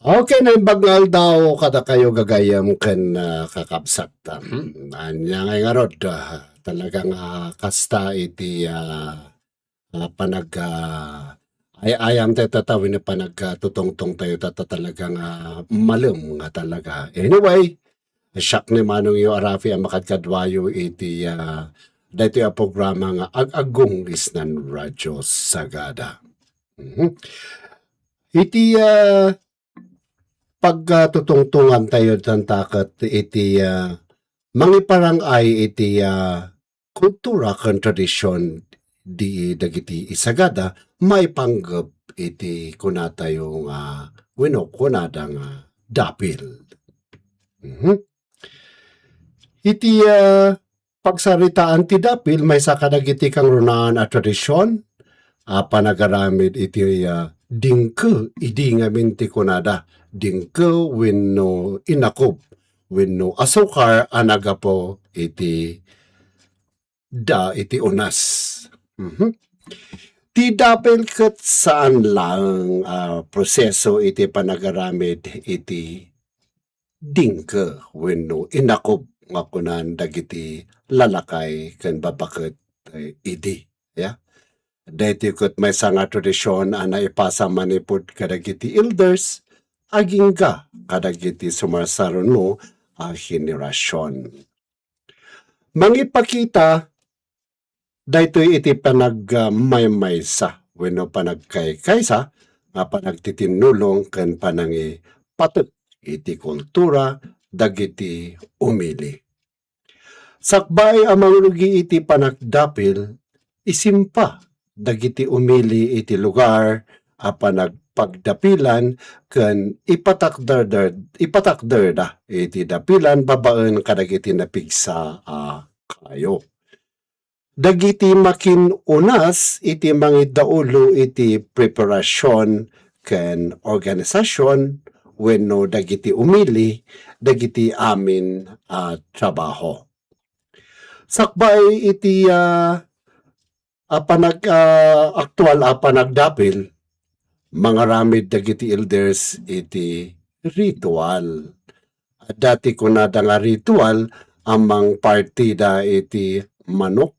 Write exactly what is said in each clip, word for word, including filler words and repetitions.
Okay, naimbag nga aldaw kadakayo gagayyem ken, ah, kakabsat. Hmm, ania ngay ngarud, ah, talaga nga kasta iti, ah, ah, panag-, ah, ay-ayam tayo tata wenno panag-, ah, tutungtong tayo tata talaga nga malem nga talaga. Anyway, siak ni Manong Yo Arafi a makadkaduayo iti, ah, daytoy a programa nga Ag-aggong isnan Radyo Sagada. Mhm. Iti, ah, pagkatutungtungan tayo, tanta ket iti, ah, mangiparang-ay iti, ah, kultura ken tradision di dagiti isagada maipanggep iti kunatayo nga wenno kunada nga dapil. Mhm. Iti, ah, pagsaritaan ti dapil, maysa kadagiti kangrunaan a tradision a panagaramid iti, ah, dingke idi ngamin ti kunada, dingke wenno inakob wenno asukar a nagapu iti da-, iti unas. Mhm. Ti dapil ket saan laeng a proseso iti panagaramid iti dingke wenno inakob nga kunan dagiti lalakay ken babbaket, eh, idi. Ya. Daytoy ket maysa nga tradision a naipasa manipud kadagiti elders agingga kadagiti sumarsaruno a henerasion. Mangipakita daytoy iti panagmaymaysa wenno panagkaykaysa nga panagtitinnulong ken panangipatek iti kultura dagiti umili. Sakbay a mangrugi iti panagdapil, isimpa dagiti umili iti lugar a panagpagdapilan ken ipatakderder-, ipatakderda iti dapilan babaen kadagiti napigsa a kayo. Dagiti makin-unas iti mangidaulo iti preparasion ken organisasion wenno dagiti umili dagiti amin a trabaho. Sakbay iti, ah, a panag-, ah, aktual a panagdapil, mangaramid dagiti elders iti ritual. Adda ti kunada nga ritual a mangpartida iti manok,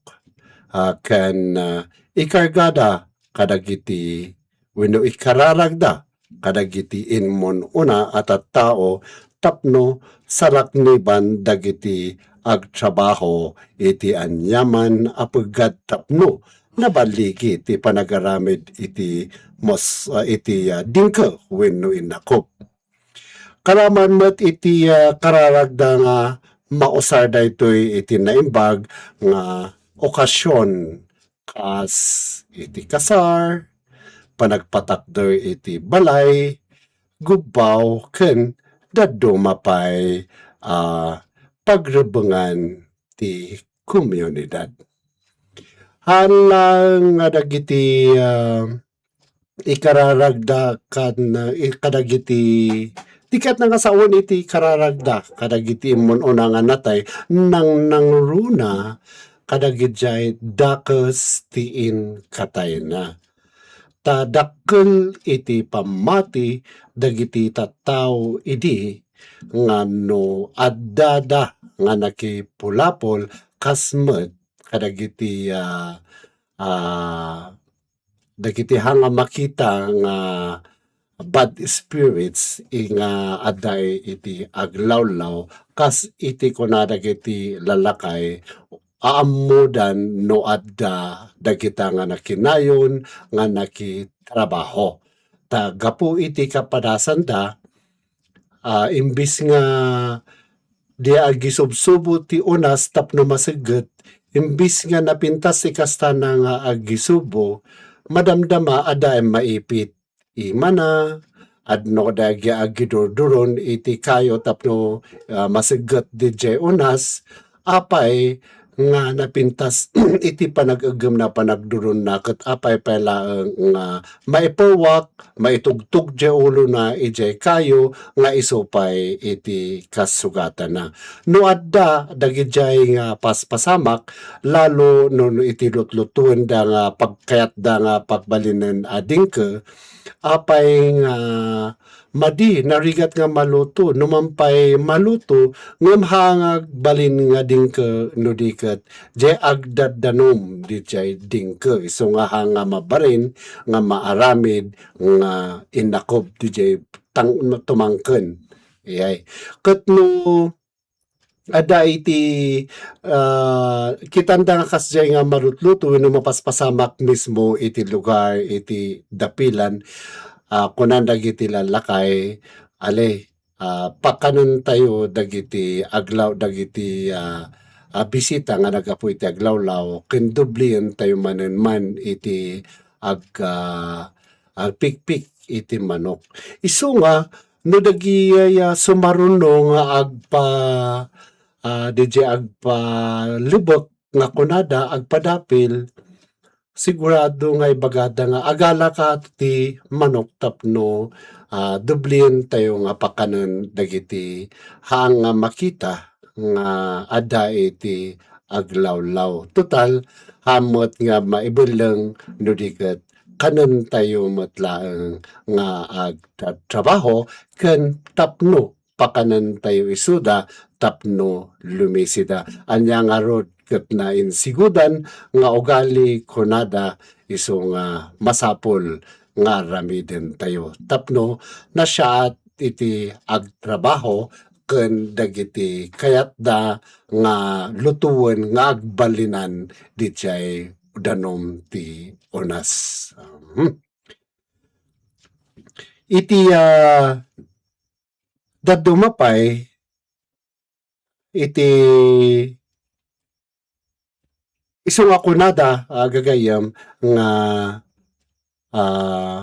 ah, ken, ah, ikargada kadagiti wenno ikararagda kadagiti immun-una a tattao tapno sarakniban dagiti agtrabaho iti aniaman a peggad tapno naballigi ti panagaramid iti mos-, ah, iti, ah, dingke wenno inakop. Karaman met iti, ah, kararagda nga mausar daytoy iti naimbag nga okasion, kas iti kasar, panagpatakder iti balay, gubbaw, ken dadduma pay a pagrebengan ti komunidad. Haan laeng nga dagiti, ah, ikararagda kan, i-, kadagiti, di ket nga sawen iti ikararagda kadagiti immun-una nga natay, nangnangruna kadagidiay dakes ti inkatayna. Ta dakkel iti pammati dagiti tattao idi nga no addada nga nakipulapol kas met kadagiti, ah, ah, dagiti haan nga makita nga bad spirits, i-, nga adda iti aglawlaw, kas iti kuna dagiti lalakay, aammodan no adda dagita nga nakinayon nga nakitrabaho. Ta gapu iti kapadasanda, ah, imbis nga di agisubsubo ti unas tapno masegget, imbis nga napintas ti kastana nga agisubo, madamdama a daan maipit imana, adda dagiti agidurduron iti kayo tapno, ah, masegget didiay unas, apay nga napintas iti panag-eggemna, panagduronna, ket apay pay laeng nga maipawak, maitugtog diay ulona idiay kayo nga isu pay iti kasugatana. No adda dagidiay nga paspasamak, lalo no, no iti lutlutuenda nga pagkayatda nga pagbalinen a dingke, apay nga madi, narigat nga maluto, no man pay maluto, ngem haan nga agbalin nga dingke no di ket diay agdaddanom diay dingke, isu nga haan nga mabalin nga maaramid nga innakob diay tang-, tumangken. Iyay. Ket no adda iti, ah, kitanda nga kasdiay nga malutluto wenno mapaspasamak mismo iti lugar iti dapilan, ah, kunan dagiti lallakay, "Ale, ah, pakanentayo dagiti aglaw-, dagiti, ah, ah, bisita nga naggapu iti aglawlaw ken doblientayo manen man iti ag-, ah, agpikpik iti manok." Isu nga no dagiti, ah, sumaruno nga agpa-, ah, diay agpalibek nga kunada, agpadapil, sigurado nga ibagada nga agalaka ti manok tapno, ah, doblientayo nga pakanen dagiti haan nga makita nga adda iti aglawlaw. Total, haan met nga maibelleng no di ket kanentayo met laeng nga agtratrabaho ken tapno pakanentayo isuda tapno lumisida. Ania ngarud ket nainsigudan nga ugali kunada isu nga masapul nga aramidentayo tapno nasiaat iti agtrabaho ken dagiti kayatda nga lutoen nga agbalinan diay danom ti unas. Hmm. Iti, ah, dadduma pay, iti isu nga kunada, ah, gagayyem, nga, ah,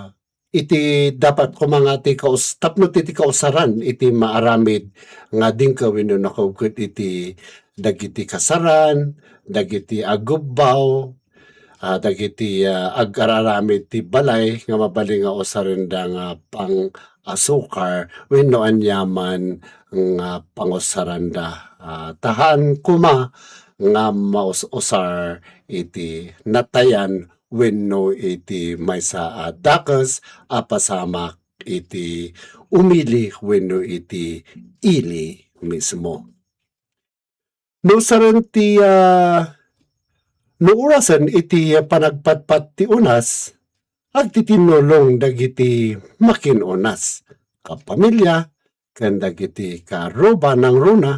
iti dapat koma nga ti kaus-, tapno ti, ti kausaran iti maaramid nga dingke wenno nakubket iti dagiti kasaran, dagiti agubbaw, ah, dagiti, ah, agararamid ti balay nga mabalin nga usarenda nga pang-asukar wenno aniaman nga pangusaranda. Ah, ta haan koma nga maus-usar iti natayan wenno iti maysa a dakes a pasamak iti umili wenno iti ili mismo. No saren ti, ah, no orasen iti panagpatpat ti unas, agtitinnulong dagiti makin-unas, kapamilya, ken dagiti kaarruba nangruna,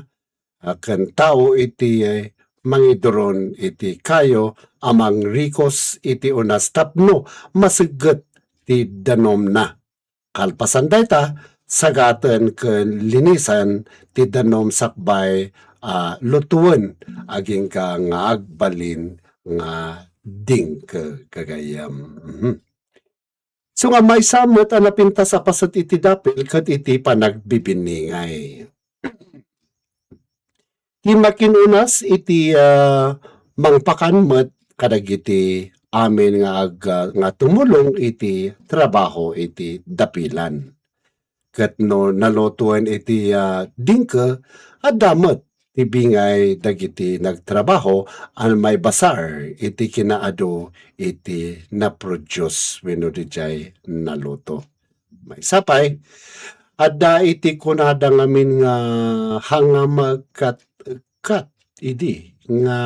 a ken tao iti mangiduron iti kayo a mangrikos iti unas tapno masegget ti danumna. Kalpasan dayta, sagaten ken linisan ti danum sakbay a lutoen agingga nga agbalin nga dingke gagayyem. Mhm. So nga maysa met a napintas a paset iti dapel ket iti panagbibinningay. Ti makin-unas iti, ah, mangpakan met kadagiti amin nga ag-, nga tumulong iti trabaho iti dapilan. Ket no nalutoen iti, ah, dingke, adda met ti bingay dagiti nagtrabaho a maibasar iti kinaadu iti naproduce wenno diay naluto. Maysa pay, adda iti kunada ngamin nga hangamagkat-kat idi nga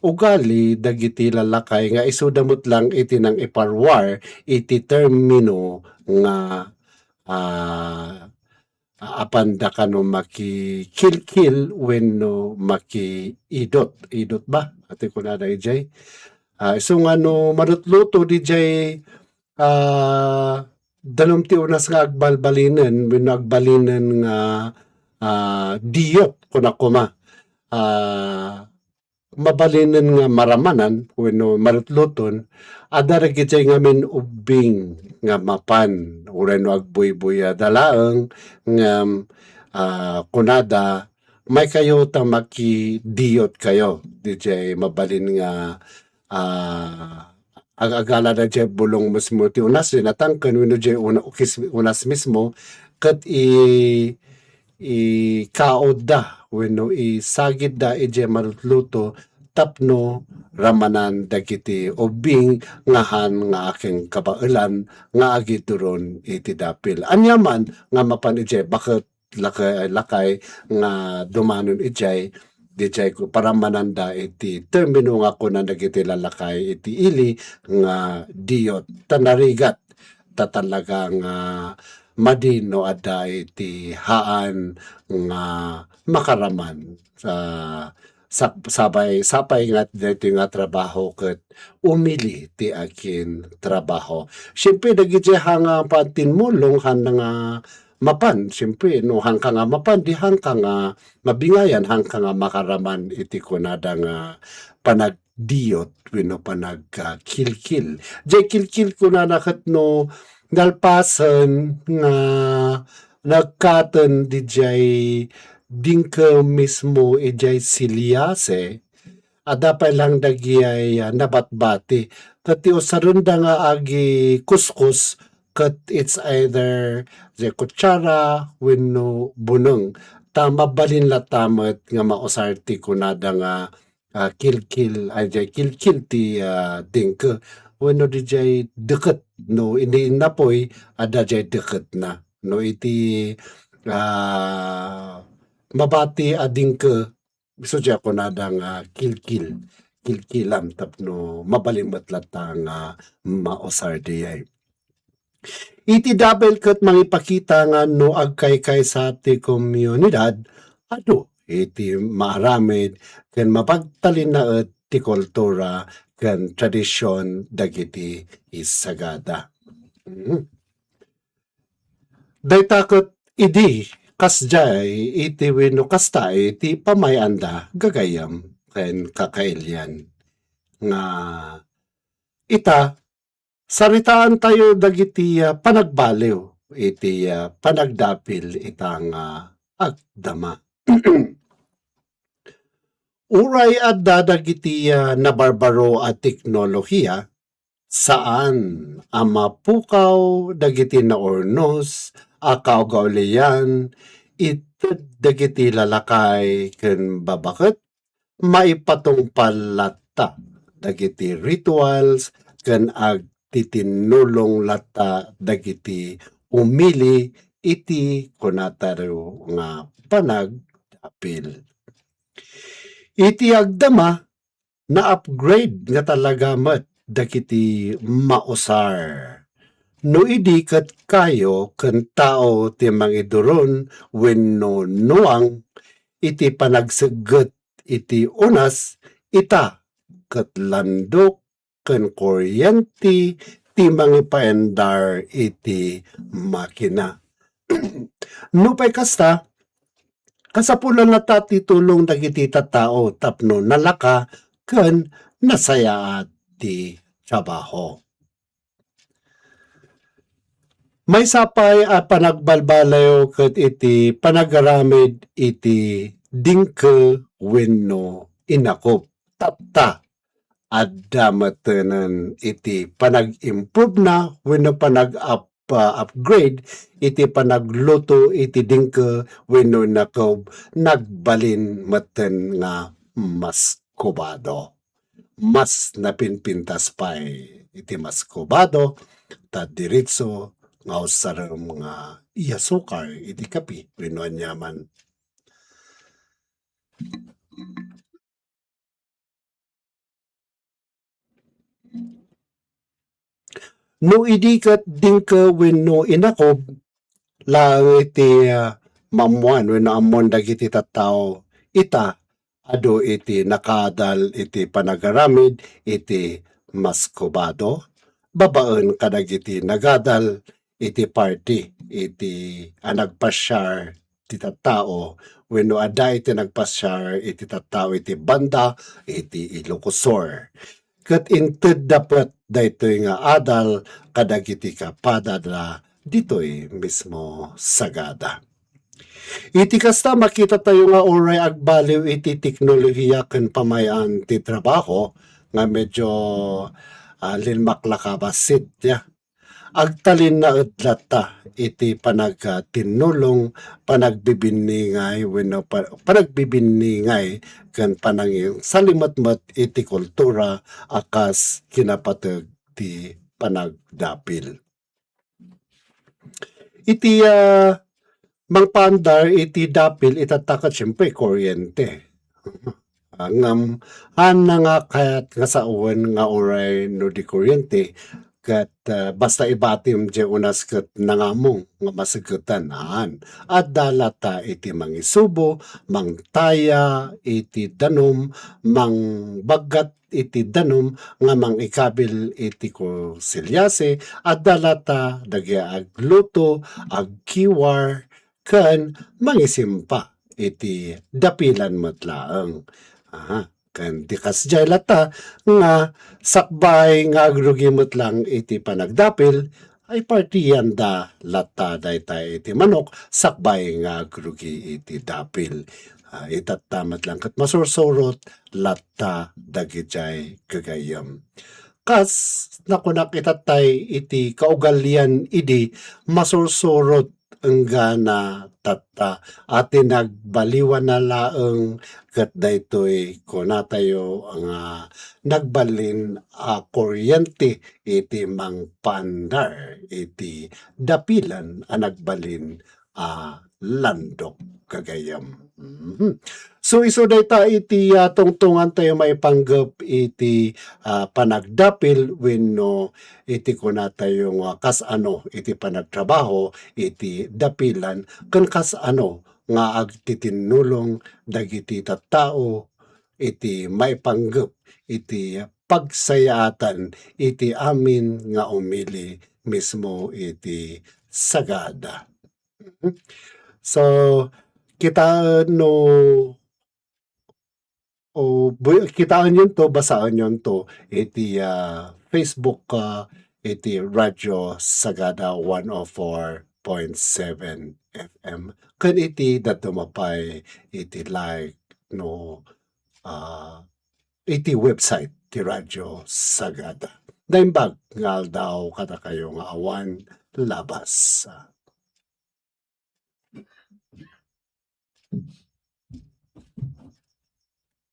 ugali dagiti lalakay nga isuda met lang iti nangiparwar iti termino nga, ah, apanda kano makikilkil wenno makiidot. Idot ba? Ati kunada idiay. Ah, isu nga no malutluto diay, ah, danum ti unas nga agbalbalinen wenno agbalinen nga, ah, diyot, kuna koma. Ah, mabalinen nga maramanan wenno malutluton, adda dagiti ngamin ubbing nga mapan, wenno agbuybuyaw laeng ngem, ah, kunada, "Maykayo ta makidiyotkayo." Diay mabalin nga, ah, ag-, agalada diay bulong mismo ti unas, diay natangken wenno diay una-, ukis-, unas mismo, ket i-, ikaodda wenno isagidda idiay malutluto tapno ramanan dagiti ubbing nga han nga akin kabaelan nga agiduron iti dapil. Aniaman nga mapan idiay baket lakay, lakay nga dumanon idiay, didiay ku-, paramananda iti termino nga kuna dagiti lalakay iti ili nga diyot. Ta narigat, ta talaga nga madi no adda iti haan nga makaraman. Sa, sa, sapay, sapay nga daytoy nga trabaho ket umili ti akin trabaho. Siyempre, dagiti haan nga pantimmulong, haan nga mapan, siyempre, no, haan ka nga mapan, di haan ka nga mabingayan, haan ka nga makaraman iti kunada nga panagdiyot wenno panag-, ah, kilkil. Diay kilkil kunana ket no nalpasen nga nagkaten didiay dingke mismo idiay Siliase, adda pay lang dagiay, ah, nabatbati. Ket ti usarenda nga agikuskus ket it's either the kutsara wenno buneng. Ta mabalin latta met nga mausar ti kunada nga, ah, kilkil, ay, diay kilkil ti, ah, dingke. Wenno didiay deket, no, indi innapoy, adda diay deketna. No, iti, ah, mabati a dingke, isu diay kunada nga kilkil, kilkilam tapno mabalin met latta nga mausar diay. Iti dapil ket mangipakita nga no agkaykaysa ti komunidad, adu iti maaramid ken mapagtalinaed ti kultura ken tradision dagiti sagada. Mhm. Dayta ket idi kasdiay iti wenno kasta iti pamay-anda gagayyem ken kakailian nga ita, saritaantayo dagiti, ah, panagbaliw iti, ah, panagdapil ita nga agdama. Uray adda dagiti, ah, nabarbaro a teknolohiya, saan a mapukaw dagiti naurnos a kaugawlian ited dagiti lalakay ken babaket, maipatungpal latta dagiti rituals ken agtitinnulong latta dagiti umili iti kunatayo nga panagdapil. Iti agdama, na-upgrade nga talaga met dagiti mausar. No idi ket kayo ken tao ti mangiduron wenno nuang iti panagseget iti unas, ita ket landok ken kuryente ti mangipaendar iti makina. Nupay kasta, kasapulan latta ti tulong dagiti tattao tapno nalaka ken nasayaat ti trabaho. Maysa pay a panagbalbaliw ket iti panagaramid iti dingke wenno inakup. Tatta, adda metenen iti panag-improve-na wenno panag-up-, ah, upgrade iti panagluto iti dingke wenno inakup, nagbalin metten nga mas kubado. Mas napinpintas pay iti mas kubado, ta diretso nga usarem nga iasukar iti kape wenno aniaman. No idi ket dingke wenno inakup, laeng iti, ah, maammoan wenno ammon dagiti tattao, ita, adu iti nakaadal iti panagaramid iti mas kubado, babaen kadagiti nagadal iti party iti a nagpasiar ti tattao wenno adda iti nagpasiar iti tattao iti banda iti Ilocos Sur. Ket intedda pet daytoy nga adal kadagiti kapadada ditoy mismo sagada. Iti kasta, makitatayo nga uray agbaliw iti teknolohiya ken pamay-an ti trabaho nga medyo, ah, linmaklak a bassit, ya. agtalinnaed latta iti panagtinnulong, panagbibinningay wenno pa-, panagbibinningay ken panangingsalimetmet iti kultura a kas kinapateg ti panagdapil. Iti, ah, mangpaandar iti dapil itatta ket siempre kuryente. Ah, ngem, haanna nga kayat nga sawen nga uray no di kuryente, ket, ah, basta ibatim diay unas ket nangamong nga masegetan, haan. Adda latta iti mangisubo, mangtaya iti danum, mangbaggat iti danum nga mangikabil iti kursiliasi, adda latta dagiti agluto, agkiwar, ken mangisimpa iti dapilan met laeng. Aha, ken di kasdiay latta nga sakbay nga agrugi met laeng iti panagdapil, ay partianda latta dayta iti manok sakbay nga agrugi iti dapil. Ah, itatta met laeng ket masursurot latta dagidiay gagayyem. Kas nakunak itattay iti kaugalian idi masursurot enggana tatta a tinagbaliwana laeng ket daytoy kunatayo nga nagbalin a kuryente iti mangpaandar iti dapilan a nagbalin a landok gagayyem. Mhm. So, isu dayta iti, ah, tungtungantayo maipanggep iti, ah, panagdapil wenno iti kunatayo nga kas ano iti panagtrabaho iti dapilan ken kas ano nga agtitinnulong dagiti tattao iti maipanggep iti pagsayaatan iti amin nga umili mismo iti sagada. Mhm. So, kitaen no, o, bu-, kitaen yun to, basaen yun to, iti, ah, Facebook, ah, iti Radyo Sagada one oh four point seven F M. Ken iti dadduma pay iti like no, ah, iti website ti Radyo Sagada. Naimbag nga aldaw kadakayo nga awan labas.